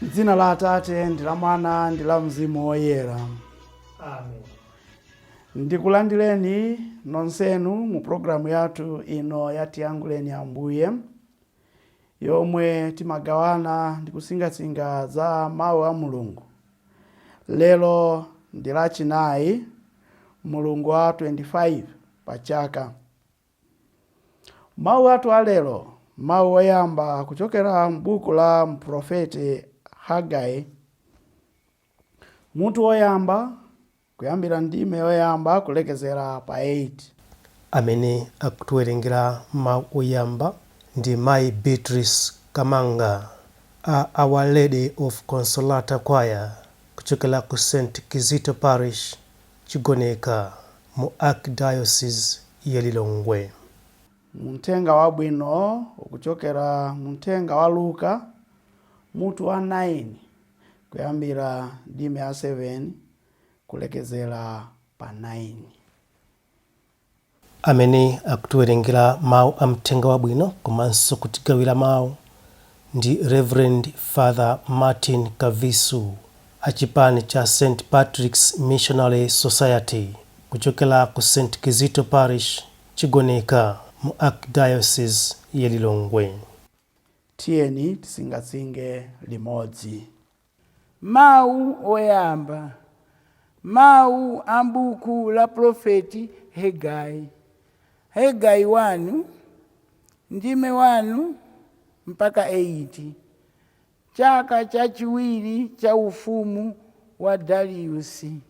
M'dzina la Atate ndi la Mwana ndi la Mzimu Woyera. Amen. Ndikulandireni nonsenu mu programu yathu ino ya Tiyankhuleni Ambuye, yomwe timagawana ndi kusinkhasinkha za mawu a Mulungu. Lero ndi Lachinayi, mulungu wa 25 pa chaka. Mawu athu a lero, mawu oyamba kuchokera m'buku la mprofeti Hagai, mutu woyamba kuyambira ndime yoyamba kulekezera pa 8. Amene akutiwerengera mawu oyamba ndi Mayi Beatrice Kamanga a Our Lady of Consolata Choir kuchokera ku St Kizito Parish, Chigoneka mu Archdiocese ya Lilongwe. Muthenga Wabwino ukuchokera muthenga wa Luka mutu wa 9 kuyambira ndime ya 7 kulekezera pa 9. Amene akutiwerengera mawu a mthenga wabwino komanso kutigawira mawu ndi Reverend Father Martin Kavisu a chipani cha St Patrick's Missionary Society kuchokera ku St Kizito Parish, Chigoneka mu Archdiocese ya Lilongwe. Tiyeni tisinkhasinkhe limodzi. Mawu oyamba, mawu a m'buku la profeti Hegai. Hegai 1, ndime 1 mpaka 8. Chaka chachiwiri cha ufumu wa Dariusi,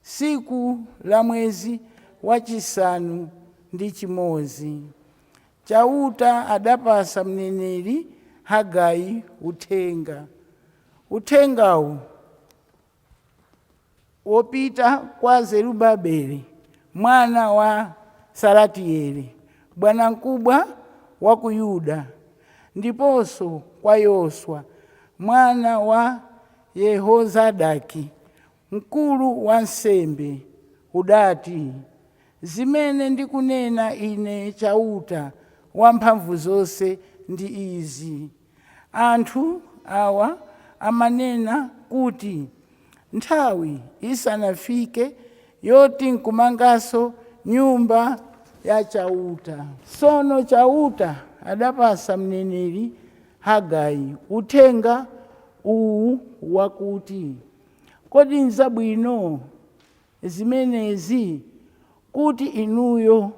tsiku la mwezi wachisanu ndi chimodzi, Chauta adapatsa mneneri Hagai uthenga. Uthengawu wopita kwa Zerubabele mwana wa Salatieli, bwanamkubwa wa ku Yuda, ndiponso kwa Yoswa mwana wa Yehozadaki, mkulu wa ansembe, udati, Zimene ndikunena Ine Chauta Wamphamvuzonse ndi izi, Anthu awa amanena kuti, Nthawi isanafike yoti nkumanganso Nyumba ya Chauta. Tsono Chauta adapatsa mneneri Hagai uthenga uwu wakuti, Kodi nzabwino zimenezi, kuti inuyo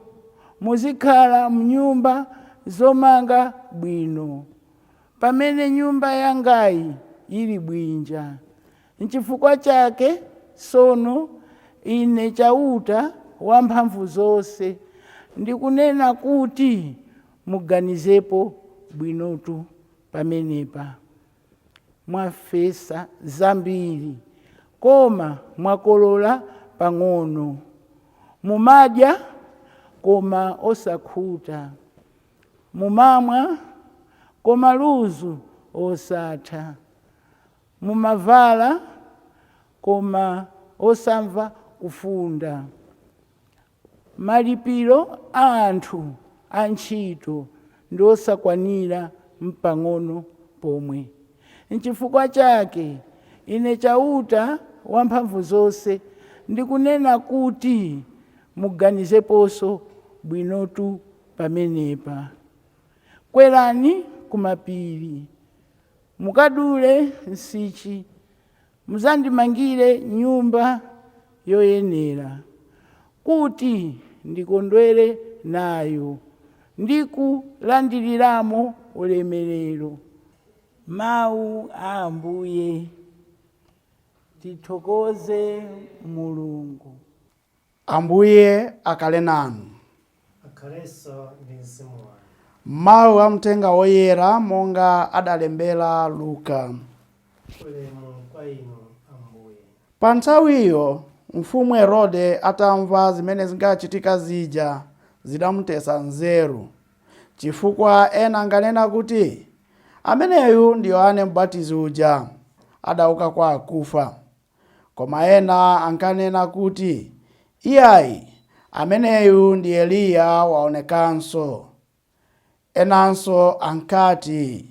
muzikhala m'nyumba zomanga bwino, pamene Nyumba yangayi ili bwinja? Nchifukwa chake tsono Ine Chauta Wamphamvuzonse ndikunena kuti muganizepo bwinotu pamenepa. Mwafesa zambiri, koma mwakolola pang'ono. Mumadya, koma osakhuta. Mumamwa, koma ludzu osatha. Mumavala, koma osamva kufunda. Malipiro a anthu antchito ndi osakwanira mpang'ono pomwe. Nchifukwa chake Ine Chauta Wamphamvuzonse ndikunena kuti muganizeponso bwinotu pamenepa. Kwerani ku mapiri, mukadule nsichi Mudzandimangire nyumba yoyenera, kuti ndikondwere nayo, ndi kulandiriramo ulemerero. Mau a Ambuye. Tithokoze Mulungu. Ambuye akhale nanu. Akhalenso ndi mzimu wanu. Mawu a Mthenga Woyera monga adalembera Luka. Ulemu kwa inu, Ambuye. Pa nthawiyo mfumu Herode atamva zimene zinkachitika zija, zidamuthetsa nzeru, chifukwa ena ankanena kuti, Ameneyu ndi Yohane Mbatizi uja, adauka kwa akufa. Koma ena ankanena kuti, Iyayi, ameneyu ndi Eliya waonekanso. Enanso ankati,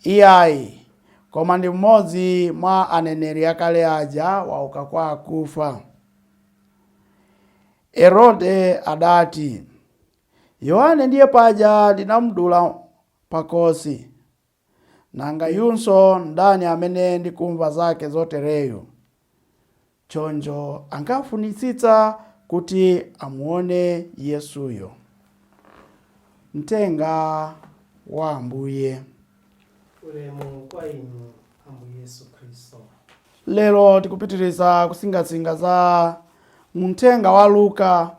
Iyayi, Koma ndi mmodzi mwa aneneri akale aja wauka kwa akufa. Herode adati, Yohane ndiye paja ndinamudula pakhosi. Nanga yunso ndani amene ndikumva zake zotereyu? Choncho ankafunitsitsa kuti amuone Yesuyo. Mthenga wa Ambuye. Ulemu kwa inu, Ambuye Yesu Khristu. Lero tikupitiriza kusinkhasinkha za mthenga wa Luka,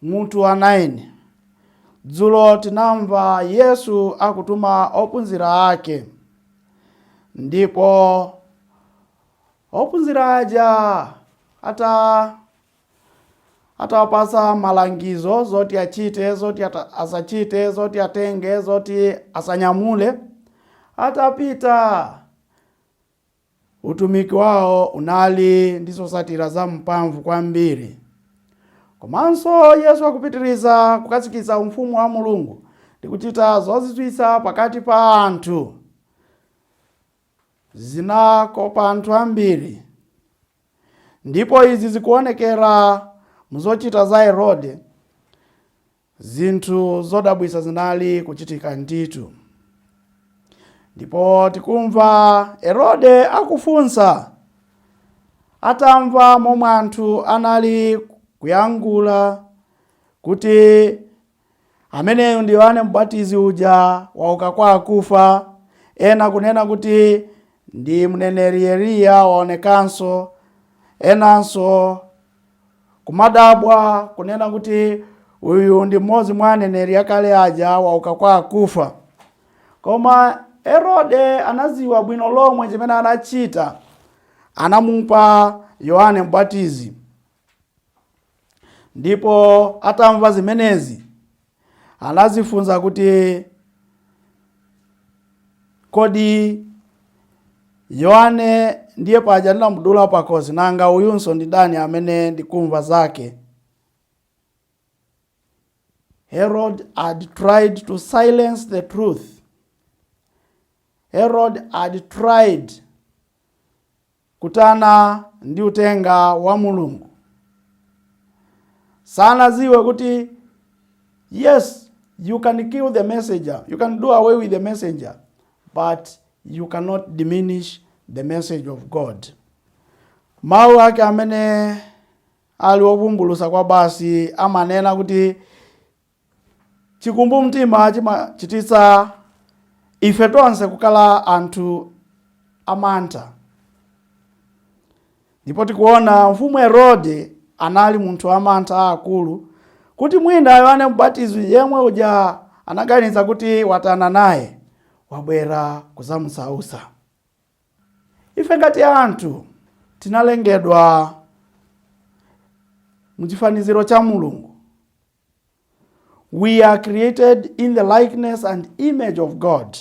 mutu wa 9. Dzulo tinamva Yesu akutuma ophunzira ake, ndipo ophunzira aja atawapatsa malangizo zoti achite, zoti asachite, zoti atenge, zoti asanyamule, atapita, utumiki wawo unali ndi zotsatira za mphamvu kwambiri. Komanso Yesu akupitiriza kukhazikitsa ufumu wa Mulungu ndi kuchita zozizwitsa pakati pa anthu. Zinakopa anthu ambiri, ndipo izi zikuonekera muzochita za Herode. Zinthu zodabwitsa zinali kuchitika ndithu. Ndipo tikumva Herode akufunsa atamva momwe anthu anali kuyankhula kuti ameneyu ndi Yohane Mbatizi uja wauka kwa akufa, ena kunena kuti ndi mneneri Eliya waonekanso, enanso kumadabwa kunena kuti uyu ndi mmodzi mwa aneneri akale aja wauka kwa akufa. Koma Herode anadziwa bwino lomwe chimene anachita. Anamupha Yohane Mbatizi. Ndipo atamva zimenezi anazifunsa kuti, kodi Yohane ndiye paja ndinamudula pakhosi, nanga uyunso ndi ndani amene ndikumva zake? Herod had tried to silence the truth. Herod had tried kutana ndi uthenga wa Mulungu. Sanadziwe kuti yes, you can kill the messenger, you can do away with the messenger, but you cannot diminish the message of God. Mawu ake amene ali ovumbulutsa kwa basi amanena kuti chikumbumtima chimachititsa ife tonse kukhala anthu amantha. Ndipo tikuona mfumu Herode anali munthu wamantha akulu, kuti mwina Yohane Mbatizi yemwe uja anaganiza kuti watana naye wabwera kudzamusautsa. Ife ngati anthu tinalengedwa muchifaniziro cha Mulungu. We are created in the likeness and image of God.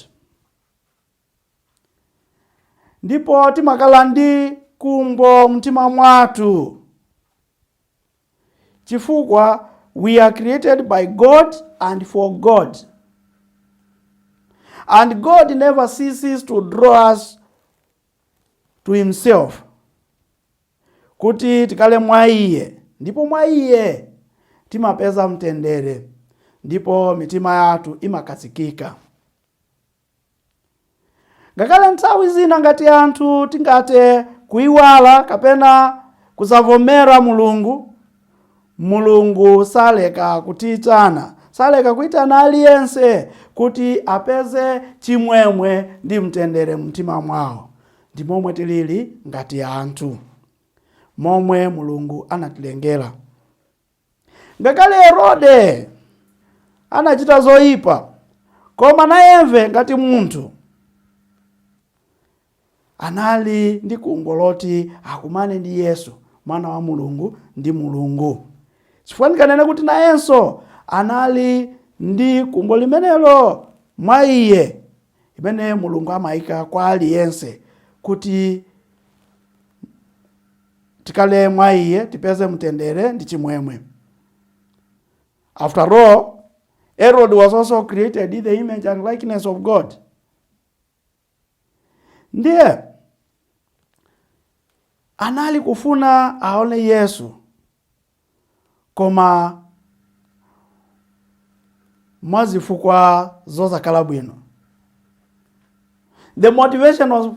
Ndipo timakhala ndi khumbo mtima mwathu, chifukwa we are created by God and for God, and God never ceases to draw us to himself, kuti tikhale mwa iye. Ndipo mwa iye timapeza mtendere, ndipo mitima yathu imakhazikika. Ngakhale nthawi zina ngati anthu tingathe kuiwala kapena kusavomera Mulungu, Mulungu saleka kutiyitana, saleka kuyitana aliyense kuti apeze chimwemwe ndi mtendere mtima mwawo. Ndi momwe tilili ngati anthu, momwe Mulungu anatilengera. Ngakhale Herode anachita zoyipa, koma nayenve ngati munthu anali ndi khumbo loti akumane ndi Yesu, mwana wa Mulungu ndi Mulungu. Chifukwa ndikanena kuti nayenso anali ndi khumbo limenelo mwa iye, imene Mulungu amayika kwa aliyense, kuti tikhale mwa iye, tipeze mtendere ndi chimwemwe. After all, Herod was also created in the image and likeness of God. Ndiye anali kufuna aone Yesu, koma mwazifukwa zosakhala bwino. The motivation of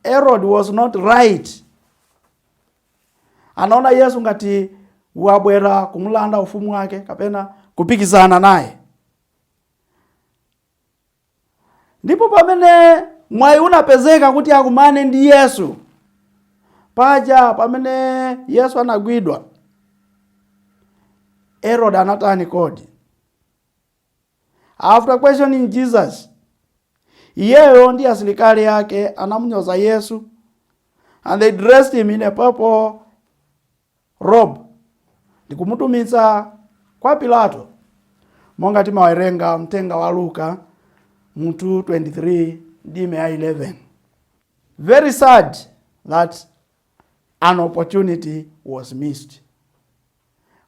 Herod was not right. Anaona Yesu ngati wabwera kumulanda ufumu wake kapena kupikisana naye. Ndipo pamene mwayi unapezeka kuti akumane ndi Yesu, paja pamene Yesu anagwidwa, Herod anatani kodi? After questioning Jesus, iyeyo ndi asilikali ake anamunyoza Yesu, and they dressed him in a purple robe ndikumutumiza kwa Pilato, monga timawerenga mthenga wa Luka mutu 23 ndime ya 11. Very sad that an opportunity was missed.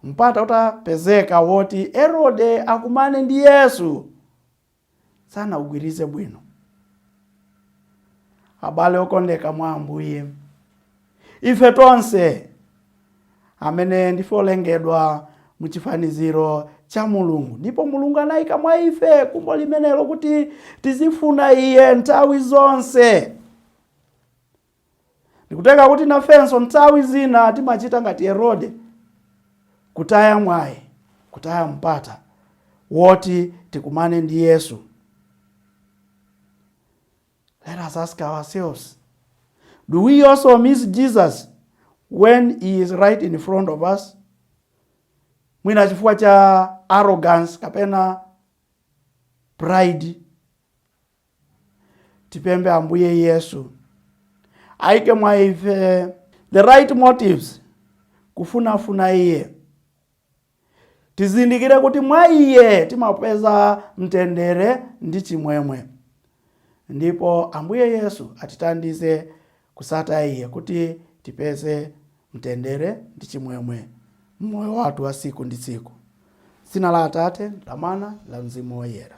Mpata utapezeka woti Herode akumane ndi Yesu, sanaugwiritse bwino. Abale okondeka mwa Ambuye, ife tonse amene ndife olengedwa muchifaniziro cha Mulungu, ndipo Mulungu anayika mwa ife khumbo limenelo kuti tizifuna iye nthawi zonse, ndikutenga kuti nafenso nthawi zina timachita ngati Herode, kutaya mwayi, kutaya mpata woti tikumane ndi Yesu. Let us ask ourselves, do we also miss Jesus when he is right in front of us, mwina chifukwa cha arrogance kapena pride? Tipemphe Ambuye Yesu ayike mwa ife the right motives kufunafuna iye. Tizindikire kuti mwa iye timapeza mtendere ndi chimwemwe, ndipo Ambuye Yesu atithandize kusata iye kuti tipeze mtendere ndi chimwemwe mmoyo wathu wa tsiku ndi tsiku. Dzina la Atate, la Mwana, la Mzimu Woyera.